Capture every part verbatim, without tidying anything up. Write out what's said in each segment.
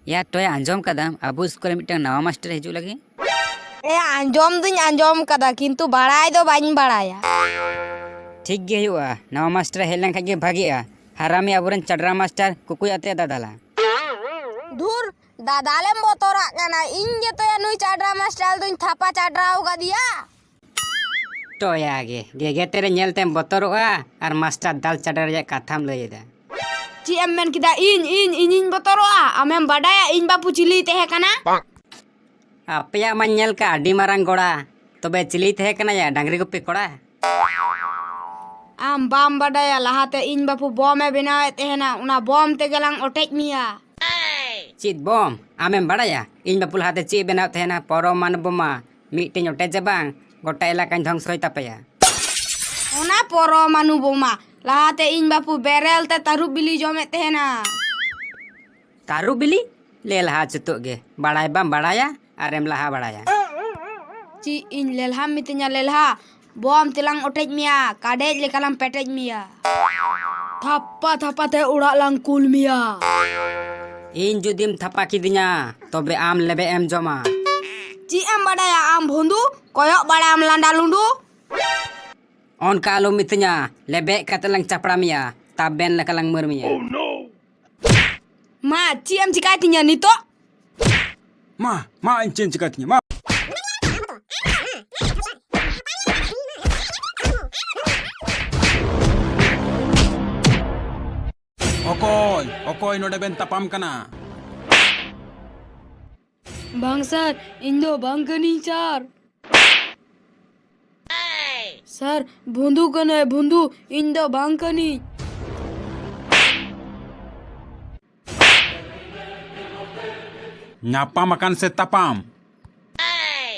ᱭᱟ ᱴᱚᱭᱟ, ᱟᱸᱡᱚᱢ ᱠᱟᱫᱟᱢ ᱟᱵᱚ ᱥᱠᱩᱞ ᱨᱮ ᱢᱤᱫᱴᱟᱝ ᱱᱟᱣᱟ ᱢᱟᱥᱴᱟᱨ ᱦᱤᱡᱩᱜ ᱞᱟᱹᱜᱤᱫ? ᱮ, ᱟᱸᱡᱚᱢ ᱫᱩᱧ ᱟᱸᱡᱚᱢ ᱠᱟᱫᱟ, ᱠᱤᱱᱛᱩ ᱵᱟᱲᱟᱭ ᱫᱚ ᱵᱟᱹᱧ ᱵᱟᱲᱟᱭᱟ᱾ ᱴᱷᱤᱠ ᱜᱮ ᱦᱩᱭᱩᱜᱼᱟ, ᱱᱟᱣᱟ ᱢᱟᱥᱴᱟᱨ ᱦᱮᱡ ᱞᱮᱱᱠᱷᱟᱡ ᱜᱮ ᱵᱷᱟᱜᱤᱜᱼᱟ᱾ ᱦᱟᱨᱟᱢᱤ ᱟᱵᱚᱨᱮᱱ ᱪᱟᱰᱨᱟ ᱢᱟᱥᱴᱟᱨ ᱠᱩᱠᱩᱭ ᱟᱛᱮ ᱫᱟᱫᱟᱞᱟ᱾ ᱫᱷᱩᱨ, ᱫᱟᱫᱟᱞᱮᱢ ᱵᱚᱛᱚᱨᱟᱜ ᱠᱟᱱᱟ? ᱤᱧ ᱜᱮᱛᱚᱭᱟ ᱱᱩᱭ ᱪᱟᱰᱨᱟ ᱢᱟᱥᱴᱟᱨ ᱫᱩᱧ ᱛᱷᱟᱯᱟ ᱪᱟᱰᱨᱟᱣ ᱠᱟᱫᱮᱭᱟ᱾ ᱴᱚᱭᱟ ᱜᱮ, ᱜᱮᱜᱮᱛᱮ ᱨᱮ ᱧᱮᱞ ᱛᱮᱢ ᱵᱚᱛᱚᱨᱚᱜᱼᱟ ᱟᱨ ᱢᱟᱥᱴᱟᱨ ᱫᱟᱞ ᱪᱟᱰᱨᱟ ᱨᱮᱭᱟᱜ ᱠᱟᱛᱷᱟᱢ ᱞᱟᱹᱭ ᱮᱫᱟ᱾ ᱪᱮᱫ ᱮᱢ ᱢᱮᱱ ᱠᱮᱫᱟ? ᱤᱧ, ᱤᱧ, ᱤᱧᱤᱧ ᱵᱚᱛᱚᱨᱚᱜᱼᱟ? ᱟᱢᱮᱢ ᱵᱟᱰᱟᱭᱟ ᱤᱧ ᱵᱟᱹᱯᱩ ᱪᱤᱞᱤᱭ ᱛᱟᱦᱮᱸ ᱠᱟᱱᱟ? ᱟᱯᱮᱭᱟᱜ ᱢᱟᱧ ᱧᱮᱞ ᱠᱟᱜ ᱟᱹᱰᱤ ᱢᱟᱨᱟᱝ ᱜᱚᱲᱟ, ᱛᱚᱵᱮ ᱪᱤᱞᱤᱭ ᱛᱟᱦᱮᱸ ᱠᱟᱱᱟᱭᱟ ᱰᱟᱝᱨᱤ ᱜᱩᱯᱤ ᱠᱚᱲᱟ? ᱟᱢ ᱵᱟᱢ ᱵᱟᱰᱟᱭᱟ, ᱞᱟᱦᱟᱛᱮ ᱤᱧ ᱵᱟᱹᱯᱩ ᱵᱚᱢ ᱮ ᱵᱮᱱᱟᱣᱮᱫ ᱛᱟᱦᱮᱱᱟ, ᱚᱱᱟ ᱵᱚᱢ ᱛᱮᱜᱮ ᱞᱟᱝ ᱚᱴᱮᱡ ᱢᱮᱭᱟ᱾ ᱪᱮᱫ ᱵᱚᱢ? ᱟᱢᱮᱢ ᱵᱟᱲᱟᱭᱟ ᱤᱧ ᱵᱟᱹᱯᱩ ᱞᱟᱦᱟᱛᱮ ᱪᱮᱫ ᱮ ᱵᱮᱱᱟᱣ ᱛᱟᱦᱮᱱᱟ? ᱯᱚᱨᱚᱢᱟᱱᱩ ᱵᱳᱢᱟ᱾ ᱢᱤᱫᱴᱮᱱ ᱚᱴᱮᱡᱮ ᱵᱟᱝ, ᱜᱚᱴᱟ ᱮᱞᱟᱠᱟᱧ ᱫᱷᱚᱝᱥᱚᱭ ᱛᱟᱯᱮᱭᱟ᱾ ᱚᱱᱟ ᱯᱚᱨᱚᱢᱟᱱᱩ ᱵᱳᱢᱟ᱾ ᱞᱟᱦᱟᱛᱮ ᱤᱧ ᱵᱟᱹᱯᱩ ᱵᱮᱨᱮᱞ ᱛᱮ ᱛᱟᱹᱨᱩᱵ ᱵᱤᱞᱤ ᱡᱚᱢᱮᱫ ᱛᱟᱦᱮᱱᱟ᱾ ᱛᱟᱹᱨᱩᱵ ᱵᱤᱞᱤ? ᱞᱮᱞᱦᱟ ᱪᱩᱛᱩᱜ ᱜᱮ, ᱵᱟᱲᱟᱭ ᱵᱟᱢ ᱵᱟᱲᱟᱭᱟ ᱟᱨᱮᱢ ᱞᱟᱦᱟ ᱵᱟᱲᱟᱭᱟ᱾ ᱪᱮᱫ ᱤᱧ ᱞᱮᱞᱦᱟᱢ ᱢᱤᱛᱟᱹᱧᱟ ᱞᱮᱞᱦᱟ? ᱵᱚᱢ ᱛᱮᱞᱟᱝ ᱚᱴᱮᱡ ᱢᱮᱭᱟ, ᱠᱟᱰᱮᱡ ᱞᱮᱠᱟᱞᱟᱝ ᱯᱮᱴᱮᱡ ᱢᱮᱭᱟ᱾ ᱛᱷᱟᱯᱯᱟ ᱛᱷᱟᱯᱟ ᱛᱮ ᱚᱲᱟᱜ ᱞᱟᱝ ᱠᱩᱞ ᱢᱮᱭᱟ᱾ ᱤᱧ ᱡᱩᱫᱤᱢ ᱛᱷᱟᱯᱟ ᱠᱤᱫᱤᱧᱟ, ᱛᱚᱵᱮ ᱟᱢ ᱞᱮᱵᱮᱫ ᱮᱢ ᱡᱚᱢᱟ᱾ ᱪᱮᱫ ᱮᱢ ᱵᱟᱰᱟᱭᱟ ᱟᱢ ᱵᱷᱩᱸᱫᱩ? ᱠᱚᱭᱚᱜ ᱵᱟᱲᱟᱭᱟᱢ ᱞᱟᱸᱰᱟ ᱞᱩᱸᱰᱩ᱾ ᱚᱱᱠᱟ ᱟᱞᱚᱢ ᱢᱤᱛᱟᱹᱧᱟ, ᱞᱮᱵᱮᱫ ᱠᱟᱛᱮ ᱞᱟᱝ ᱪᱟᱯᱲᱟ ᱢᱮᱭᱟ, ᱛᱟᱵᱮᱱ ᱞᱮᱠᱟ ᱞᱟᱝ ᱢᱟᱹᱨ ᱢᱮᱭᱟ᱾ ᱢᱟ, ᱪᱮᱫ ᱮᱢ ᱪᱤᱠᱟᱭ ᱛᱤᱧᱟ ᱱᱤᱛᱚᱜ? ᱢᱟ, ᱢᱟ, ᱤᱧ ᱪᱮᱫ ᱮᱢ ᱪᱤᱠᱟᱭ ᱛᱤᱧᱟ, ᱢᱟ᱾ ᱚᱠᱚᱭ, ᱚᱠᱚᱭ ᱱᱚᱰᱮ ᱵᱮᱱ ᱛᱟᱯᱟᱢ ᱠᱟᱱᱟ? ᱵᱟᱝ ᱥᱟᱨ, ᱤᱧ ᱫᱚ ᱵᱟᱝ ᱠᱟᱹᱱᱟᱹᱧ ᱥᱟᱨ᱾ ᱥᱟᱨ, ᱵᱷᱩᱸᱫᱩ ᱠᱟᱱᱟᱭ, ᱵᱷᱩᱸᱫᱩ, ᱤᱧ ᱫᱚ ᱵᱟᱝ ᱠᱟᱹᱱᱟᱹᱧ᱾ ᱧᱟᱯᱟᱢ ᱟᱠᱟᱱ ᱥᱮ ᱛᱟᱯᱟᱢ?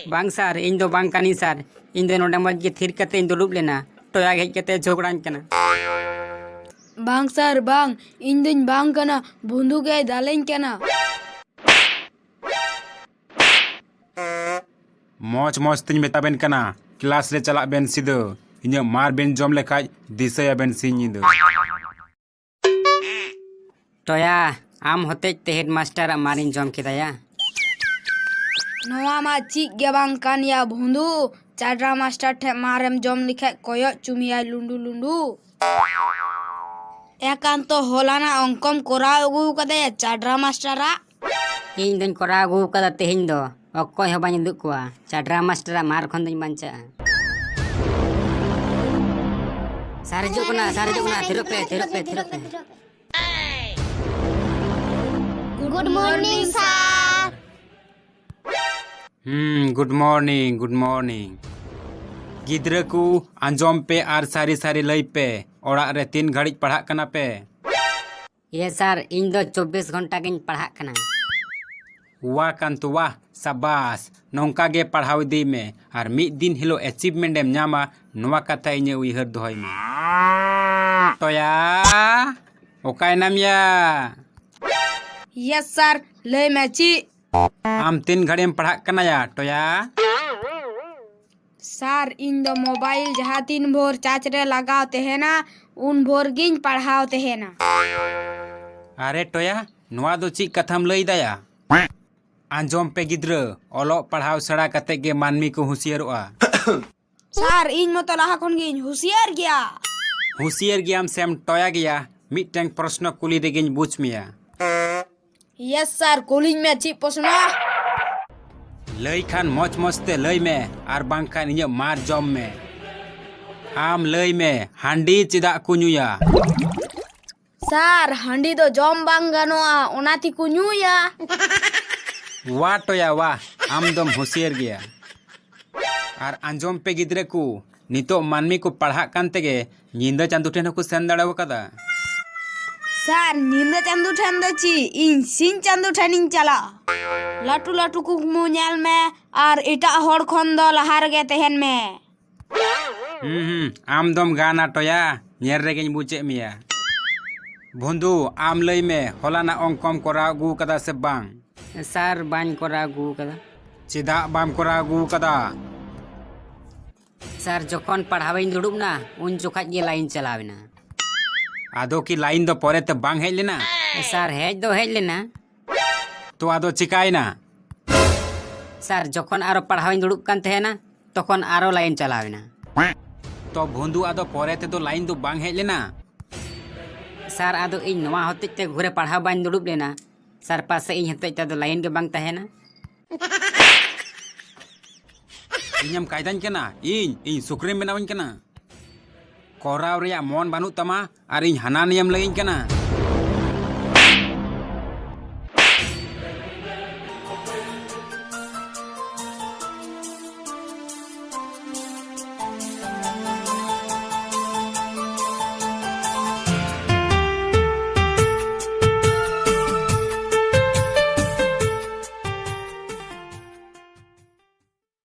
ᱵᱟᱝ ᱥᱟᱨ, ᱤᱧ ᱫᱚ ᱵᱟᱝ ᱠᱟᱹᱱᱟᱹᱧ ᱥᱟᱨ᱾ ᱤᱧ ᱫᱚ ᱱᱚᱰᱮ ᱢᱚᱡᱽ ᱜᱮ ᱛᱷᱤᱨ ᱠᱟᱛᱮ ᱤᱧ ᱫᱩᱲᱩᱵ ᱞᱮᱱᱟ, ᱴᱚᱭᱟ ᱜᱮ ᱦᱮᱡ ᱠᱟᱛᱮ ᱡᱷᱚᱜᱽᱲᱟᱧ ᱠᱟᱱᱟ᱾ ᱵᱟᱝ ᱥᱟᱨ, ᱵᱟᱝ, ᱤᱧ ᱫᱚᱧ ᱵᱟᱝ ᱠᱟᱱᱟ, ᱵᱷᱩᱸᱫᱩ ᱜᱮᱭ ᱫᱟᱞᱮᱧ ᱠᱟᱱᱟ᱾ ᱢᱚᱡᱽ ᱢᱚᱡᱽ ᱛᱤᱧ ᱢᱮᱛᱟ ᱵᱮᱱ ᱠᱟᱱᱟ, ᱠᱞᱟᱥ ᱨᱮ ᱪᱟᱞᱟᱜ ᱵᱮᱱ ᱥᱤᱫᱷᱟᱹ᱾ ᱤᱧᱟᱹᱜ ᱢᱟᱨ ᱵᱮᱱ ᱡᱚᱢ ᱞᱮᱠᱷᱟᱡ ᱫᱤᱥᱟᱹᱭᱟᱵᱮᱱ ᱥᱤᱧ ᱧᱤᱫᱟᱹ᱾ ᱴᱚᱭᱟ, ᱟᱢ ᱦᱚᱛᱮᱡ ᱛᱮ ᱦᱮᱰ ᱢᱟᱥᱴᱟᱨᱟᱜ ᱢᱟᱨᱤᱧ ᱡᱚᱢ ᱠᱮᱫᱟᱭᱟ᱾ ᱱᱚᱣᱟ ᱢᱟ ᱪᱮᱫ ᱜᱮ ᱵᱟᱝ ᱠᱟᱱ ᱭᱟ ᱵᱷᱩᱸᱫᱩ, ᱪᱟᱰᱨᱟ ᱢᱟᱥᱴᱟᱨ ᱴᱷᱮᱱ ᱢᱟᱨᱮᱢ ᱡᱚᱢ ᱞᱮᱠᱷᱟᱡ ᱠᱚᱭᱚᱜ ᱪᱩᱢᱤᱭᱟᱭ ᱞᱩᱸᱰᱩ ᱞᱩᱸᱰᱩ᱾ ᱮᱠᱟᱱᱛᱚ ᱦᱚᱞᱟᱱᱟᱜ ᱚᱝᱠᱚᱢ ᱠᱚᱨᱟᱣ ᱟᱹᱜᱩ ᱠᱟᱫᱟᱭᱟ ᱪᱟᱰᱨᱟ ᱢᱟᱥᱴᱟᱨᱟᱜ? ᱤᱧ ᱫᱚᱧ ᱠᱚᱨᱟᱣ ᱟᱹᱜᱩ ᱠᱟᱫᱟ ᱛᱮᱦᱮᱧ ᱫᱚ, ᱚᱠᱚᱭ ᱦᱚᱸ ᱵᱟᱹᱧ ᱩᱫᱩᱜ ᱠᱚᱣᱟ᱾ ᱪᱟᱰᱨᱟ ᱢᱟᱥᱴᱟᱨᱟᱜ ᱢᱟᱨ ᱠᱷᱚᱱ ᱫᱚᱧ ᱵᱟᱧᱪᱟᱜᱼᱟ᱾ ᱥᱟᱨ ᱦᱤᱡᱩᱜ ᱠᱟᱱᱟ, ᱥᱟᱨ ᱦᱤᱡᱩᱜ ᱠᱟᱱᱟ, ᱛᱷᱤᱨᱚᱜ ᱯᱮ, ᱛᱷᱤᱨᱚᱜ ᱯᱮ, ᱛᱷᱤᱨᱚᱜ ᱯᱮ᱾ Good morning, sir. ᱦᱩᱸ, good morning, good morning. ᱜᱤᱫᱽᱨᱟᱹ ᱠᱚ, ᱟᱸᱡᱚᱢ ᱯᱮ ᱟᱨ ᱥᱟᱹᱨᱤ ᱥᱟᱹᱨᱤ ᱞᱟᱹᱭ ᱯᱮ, ᱚᱲᱟᱜ ᱨᱮ ᱛᱤᱱ ᱜᱷᱟᱹᱲᱤᱡ ᱯᱟᱲᱦᱟᱜ ᱠᱟᱱᱟ ᱯᱮ? ᱤᱭᱮ ᱥᱟᱨ, ᱤᱧ ᱫᱚ ᱪᱚᱵᱵᱤᱥ ᱜᱷᱚᱱᱴᱟ ᱜᱤᱧ ᱯᱟᱲᱦᱟᱜ ᱠᱟᱱᱟ᱾ ᱣᱟ ᱠᱟᱱᱛᱩ ᱣᱟ, ᱥᱟᱵᱟᱥ, ᱱᱚᱝᱠᱟ ᱜᱮ ᱯᱟᱲᱦᱟᱣ ᱤᱫᱤᱭ ᱢᱮ ᱟᱨ ᱢᱤᱫ ᱫᱤᱱ ᱦᱤᱞᱳᱜ achievement ᱮᱢ ᱧᱟᱢᱟ, ᱱᱚᱣᱟ ᱠᱟᱛᱷᱟ ᱤᱧᱟᱹᱜ ᱩᱭᱦᱟᱹᱨ ᱫᱚᱦᱚᱭ ᱢᱮ᱾ ᱴᱚᱭᱟ, ᱚᱠᱟᱭ ᱱᱟᱢ ᱭᱟ? Yes sir, ᱞᱟᱹᱭ ᱢᱮ ᱪᱮᱫ? ᱟᱢ ᱛᱤᱱ ᱜᱷᱟᱹᱲᱤᱡ ᱮᱢ ᱯᱟᱲᱦᱟᱜ ᱠᱟᱱᱟ ᱭᱟ, ᱴᱚᱭᱟ? ᱥᱟᱨ, ᱤᱧ ᱫᱚ ᱢᱳᱵᱟᱭᱤᱞ ᱡᱟᱦᱟᱸ ᱛᱤᱱ ᱵᱷᱳᱨ ᱪᱟᱨᱡᱽ ᱨᱮ ᱞᱟᱜᱟᱣ ᱛᱟᱦᱮᱱᱟ, ᱩᱱ ᱵᱷᱳᱨ ᱜᱤᱧ ᱯᱟᱲᱦᱟᱣ ᱛᱟᱦᱮᱱᱟ᱾ ᱟᱨᱮ ᱴᱚᱭᱟ, ᱱᱚᱣᱟ ᱫᱚ ᱪᱮᱫ ᱠᱟᱛᱷᱟᱢ ᱞᱟᱹᱭ ᱫᱟᱭᱟ? ᱟᱸᱡᱚᱢ ᱯᱮ ᱜᱤᱫᱽᱨᱟᱹ, ᱚᱞᱚᱜ ᱯᱟᱲᱦᱟᱣ ᱥᱮᱬᱟ ᱠᱟᱛᱮ ᱜᱮ ᱢᱟᱹᱱᱢᱤ ᱠᱚ ᱦᱩᱸᱥᱤᱭᱟᱹᱨᱚᱜᱼᱟ᱾ ᱥᱟᱨ, ᱤᱧ ᱢᱚᱛᱚ ᱞᱟᱦᱟ ᱠᱷᱚᱱ ᱜᱤᱧ ᱦᱩᱸᱥᱤᱭᱟᱹᱨ ᱜᱮᱭᱟ᱾ ᱦᱩᱸᱥᱤᱭᱟᱹᱨ ᱜᱮᱭᱟᱢ ᱥᱮᱢ ᱴᱚᱭᱟ ᱜᱮᱭᱟ? ᱢᱤᱫᱴᱟᱝ ᱯᱨᱚᱥᱱᱚ ᱠᱩᱞᱤ ᱨᱮᱜᱮᱧ ᱵᱩᱡᱽ ᱢᱮᱭᱟ᱾ Yes sir, ᱠᱩᱞᱤᱧ ᱢᱮ, ᱪᱮᱫ ᱯᱨᱚᱥᱱᱚ? ᱞᱟᱹᱭ ᱠᱷᱟᱱ ᱢᱚᱡᱽ ᱢᱚᱡᱽ ᱛᱮ ᱞᱟᱹᱭ ᱢᱮ, ᱟᱨ ᱵᱟᱝᱠᱷᱟᱱ ᱤᱧᱟᱹᱜ ᱢᱟᱨ ᱡᱚᱢ ᱢᱮ᱾ ᱟᱢ ᱞᱟᱹᱭ ᱢᱮ, ᱦᱟᱺᱰᱤ ᱪᱮᱫᱟᱜ ᱠᱚ ᱧᱩᱭᱟ? ᱥᱟᱨ, ᱦᱟᱺᱰᱤ ᱫᱚ ᱡᱚᱢ ᱵᱟᱝ ᱜᱟᱱᱚᱜᱼᱟ, ᱚᱱᱟ ᱛᱮᱠᱚ ᱧᱩᱭᱟ᱾ ᱣᱟ ᱴᱚᱭᱟ ᱣᱟ, ᱟᱢ ᱫᱚᱢ ᱦᱩᱸᱥᱤᱭᱟᱹᱨ ᱜᱮᱭᱟ᱾ ᱟᱨ ᱟᱸᱡᱚᱢ ᱯᱮ ᱜᱤᱫᱽᱨᱟᱹ ᱠᱚ, ᱱᱤᱛᱚᱜ ᱢᱟᱹᱱᱢᱤ ᱠᱚ ᱯᱟᱲᱦᱟᱜ ᱠᱟᱱ ᱛᱮᱜᱮ ᱧᱤᱫᱟᱹ ᱪᱟᱸᱫᱚ ᱴᱷᱮᱱ ᱦᱚᱸᱠᱚ ᱥᱮᱱ ᱫᱟᱲᱮ ᱟᱠᱟᱫᱟ᱾ ᱥᱟᱨ, ᱧᱤᱫᱟᱹ ᱪᱟᱸᱫᱚ ᱴᱷᱮᱱ ᱫᱚ ᱪᱮᱫ, ᱤᱧ ᱥᱤᱧ ᱪᱟᱸᱫᱚ ᱴᱷᱮᱱᱤᱧ ᱪᱟᱞᱟᱜᱼᱟ᱾ ᱞᱟᱹᱴᱩ ᱞᱟᱹᱴᱩ ᱠᱩᱠᱢᱩ ᱧᱮᱞ ᱢᱮ ᱟᱨ ᱮᱴᱟᱜ ᱦᱚᱲ ᱠᱷᱚᱱ ᱫᱚ ᱞᱟᱦᱟ ᱨᱮᱜᱮ ᱛᱟᱦᱮᱱ ᱢᱮ᱾ ᱦᱩᱸ, ᱦᱩᱸ, ᱟᱢ ᱫᱚᱢ ᱜᱟᱱᱟ ᱴᱚᱭᱟ, ᱧᱮᱞ ᱨᱮᱜᱮᱧ ᱵᱩᱡᱮᱫ ᱢᱮᱭᱟ᱾ ᱵᱷᱩᱸᱫᱩ, ᱟᱢ ᱞᱟᱹᱭ ᱢᱮ, ᱦᱚᱞᱟᱱᱟᱜ ᱚᱝᱠᱚᱢ ᱠᱚᱨᱟᱣ ᱟᱹᱜᱩ ᱠᱟᱫᱟ ᱥᱮ ᱵᱟᱝ? ᱥᱟᱨ, ᱵᱟᱹᱧ ᱠᱚᱨᱟᱣ ᱟᱹᱜᱩ ᱠᱟᱫᱟ᱾ ᱪᱮᱫᱟᱜ ᱵᱟᱢ ᱠᱚᱨᱟᱣ ᱟᱹᱜᱩ ᱠᱟᱫᱟ? ᱥᱟᱨ, ᱡᱚᱠᱷᱚᱱ ᱯᱟᱲᱦᱟᱣᱤᱧ ᱫᱩᱲᱩᱵ ᱮᱱᱟ, ᱩᱱ ᱡᱚᱠᱷᱟᱡ ᱜᱮ ᱞᱟᱭᱤᱱ ᱪᱟᱞᱟᱣ ᱮᱱᱟ᱾ ᱟᱫᱚ ᱠᱤ ᱞᱟᱭᱤᱱ ᱫᱚ ᱯᱚᱨᱮᱛᱮ ᱵᱟᱝ ᱦᱮᱡ ᱞᱮᱱᱟ? ᱥᱟᱨ, ᱦᱮᱡ ᱫᱚ ᱦᱮᱡ ᱞᱮᱱᱟ᱾ ᱛᱚ, ᱟᱫᱚ ᱪᱤᱠᱟᱭᱮᱱᱟ? ᱥᱟᱨ, ᱡᱚᱠᱷᱚᱱ ᱟᱨᱚ ᱯᱟᱲᱦᱟᱣᱤᱧ ᱫᱩᱲᱩᱵ ᱠᱟᱱ ᱛᱟᱦᱮᱱᱟ, ᱛᱚᱠᱷᱚᱱ ᱟᱨᱚ line ᱪᱟᱞᱟᱣ ᱮᱱᱟ᱾ ᱛᱚ ᱵᱷᱩᱱᱫᱩ, ᱟᱫᱚ ᱯᱚᱨᱮ ᱛᱮᱫᱚ line ᱫᱚ ᱵᱟᱝ ᱦᱮᱡ ᱞᱮᱱᱟ? ᱥᱟᱨ, ᱟᱫᱚ ᱤᱧ ᱱᱚᱣᱟ ᱦᱚᱛᱮᱡ ᱛᱮ ᱜᱷᱩᱨᱮ ᱯᱟᱲᱦᱟᱣ ᱵᱟᱹᱧ ᱫᱩᱲᱩᱵ ᱞᱮᱱᱟ᱾ ᱥᱟᱨ, ᱯᱟᱥᱮ ᱤᱧ ᱦᱚᱛᱮᱡ ᱛᱮ ᱟᱫᱚ line ᱜᱮ ᱵᱟᱝ ᱛᱟᱦᱮᱱᱟ᱾ ᱤᱧᱮᱢ ᱠᱟᱭᱫᱟᱧ ᱠᱟᱱᱟ? ᱤᱧ, ᱤᱧ ᱥᱩᱠᱨᱤᱢ ᱵᱮᱱᱟᱣᱤᱧ ᱠᱟᱱᱟ? ᱠᱚᱨᱟᱣ ᱨᱮᱭᱟᱜ ᱢᱚᱱ ᱵᱟᱹᱱᱩᱜ ᱛᱟᱢᱟ ᱟᱨ ᱤᱧ ᱦᱟᱱᱟ ᱱᱤᱭᱟᱹᱢ ᱞᱟᱹᱭᱟᱹᱧ ᱠᱟᱱᱟ?